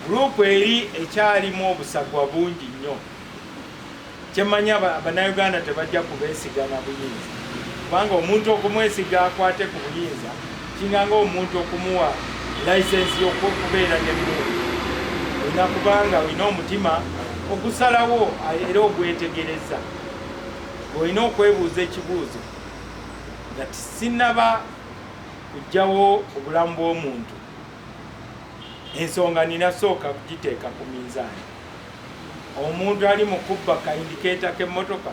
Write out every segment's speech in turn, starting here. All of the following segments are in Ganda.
Group eri ekyalimu obusagwa bungi nnyo. Kyemmanyi, Bannayuganda tebajja kubeesiga na buyinza, kubanga omuntu okumwesiga akwate ku buyinza kinga ng'omuntu okumuwa license y'okubeera n'emmundu. Olina kubanga olina omutima ogusalawo era ogwetegereza. Olina okwebuuza ekibuuzo nga sinnaba kuggyawo obulamu bw'omuntu, ensonga nina sooka kugiteeka ku minzaani. Omuntu ali mu kubba ka indicator k'emmotoka,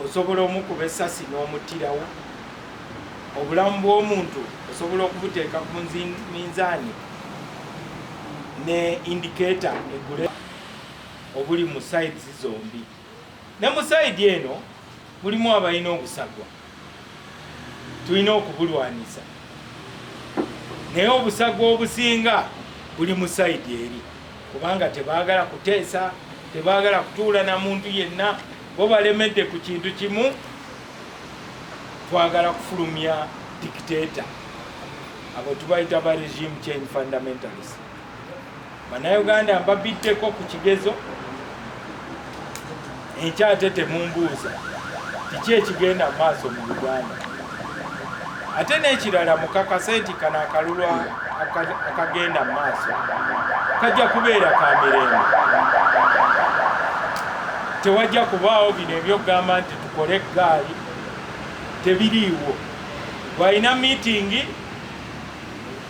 osobola omukuba essasi n'omuttirawo? Obulamu bw'omuntu osobola okubuteeka ku minzaani ne indicator egule? Obuli mu sides zombi, ne mu side eno mulimu abalina obusagwa, tulina okubulwanisa, naye obusagwa obusinga buli mu side eri, kubanga tebaagala kuteesa, tebaagala kutuula na muntu yenna. Bo balemedde ku kintu kimu: twagala kufulumya dictator. Abo tubayita ba regime change fundamentalist. Bannayuganda, mbabiddeko ku kigezo. Enkya ate temumbuuza kiki ekigenda mu maaso mu Uganda. Ate n'ekirala, mukakase nti kano akalulu akagenda mu maaso kajja kubeera ka mirembe. Tewajja kubaawo bino ebyokugamba nti tukole eggaali, tebiriiwo. Bw'alina meeting,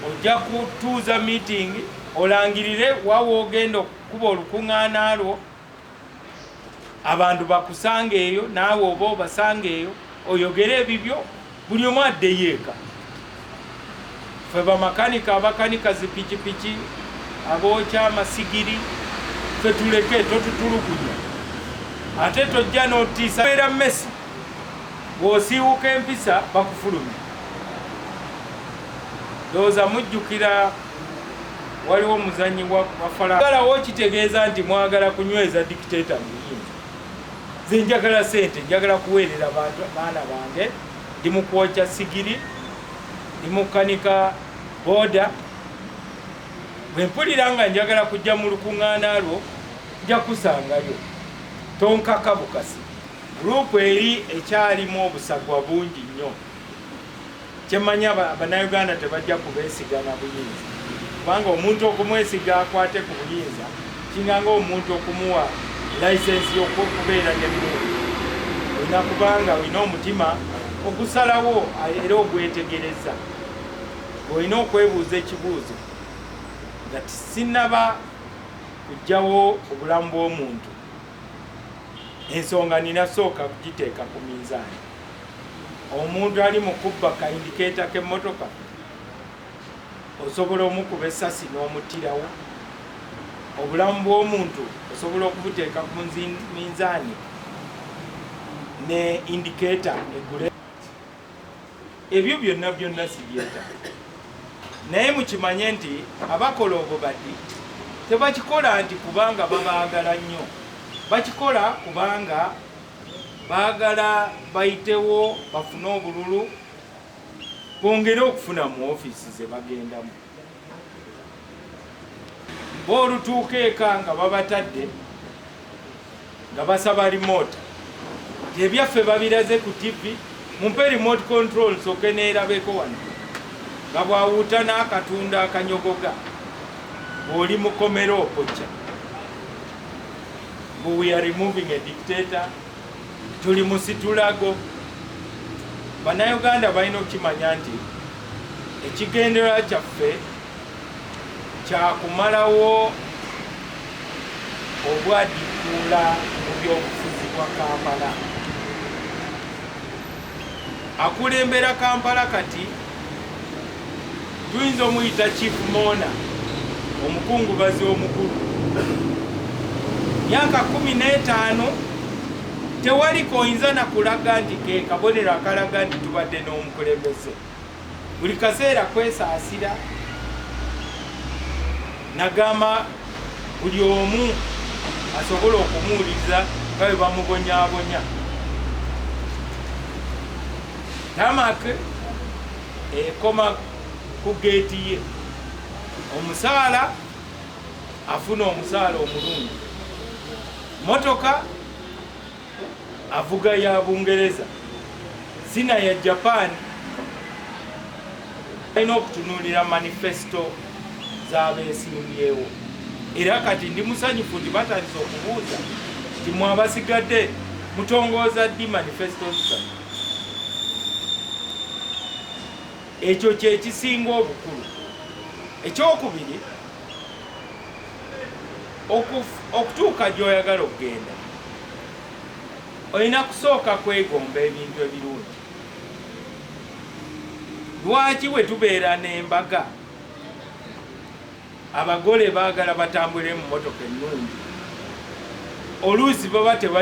ojja kutuuza meeting, olangirire wawa ogenda okukuba olukuŋŋaana lwo, abantu bakusanga eyo, naawe oba obasanga eyo, oyogere ebibyo, buli omu addeyo eka. Ffe bamakanika abakanika zipikipiki, abookya amasigiri, ffe tuleke, totutulugunya, ate tojja n'otiisa. Beera mesi, bw'osiiwuka empisa bakufulumya. Ndowooza mujjukira waliwo omuzanyi wa falagalawo, kitegeeza nti mwagala kunyweza dictator mu buyinza. Nze njagala sente, njagala kuweerera baana bange. Ndi mu kwokya sigiri, ndi mukanika boda. Bwe mpulira nga njagala kujja mu lukuŋŋaana lwo, nja kusangayo, tonkaka bukasi. Group eri ekyalimu obusagwa bungi nnyo. Kyemmanyi, Bannayuganda tebajja kubeesiga na buyinza, kubanga omuntu okumwesiga akwate ku buyinza kinga ng'omuntu okumuwa license y'okubeera n'emmundu. Olina kubanga olina omutima ogusalawo era ogwetegereza. Olina okwebuuza ekibuuzo nga sinnaba kuggyawo obulamu bw'omuntu, ensonga nina sooka kugiteeka ku minzaani. Omuntu ali mu kubba ka indicator k'emmotoka, osobola omukuba essasi n'omuttirawo? Obulamu bw'omuntu osobola okubuteeka ku minzaani ne indicator egule? Ebyo byonna byonna sibyetaaga, naye mukimanye nti abakola obubadi tebakikola nti kubanga babaagala nnyo, bakikola kubanga baagala bayitewo, bafune obululu, bongere okufuna mu ofiisi ze bagendamu. Boolutuuka eka nga babatadde nga basaba remote, ebyaffe babiraze ku TV, mumpe remote control nsooke neerabeko wano, nga bwawuuta n'akatunda akanyogoga bw'oli mukomera opokya. We are removing a dictator, tuli mu struggle. Bannayuganda balina okukimanya nti ekigendererwa kyaffe kyakumalawo obwadikuula mu byobufuzi bwa Kampala. Akulembera Kampala kati tuyinza omuyita chief mourner, omukungubazi omukulu. Myaka 15 tewali koyinza nakulaga nti ke kabonero akalaga nti tubadde n'omukulembeze. Buli kaseera kwesaasira, nagamba buli omu asobola okumuwuliriza nga bwe bamubonyaabonya. Tarmac ekoma ku geeti ye, omusaala. Afuna omusaala omulungi, motoka avuga ya Bungereza, sina ya Japan. Alina okutunuulira manifesto z'abeesimbyewo. Era kati ndi musanyufu nti batandise okubuuza nti mwabasigadde mutongooza ddi manifesto zammwe. Ekyo kyekisinga obukulu. Ekyokubiri, okutuuka gy'oyagala okugenda, olina kusooka kwegomba ebintu ebirungi. Lwaki bwe tubeera n'embaga abagole baagala batambule mu motoka ennungi? Oluusi baba teba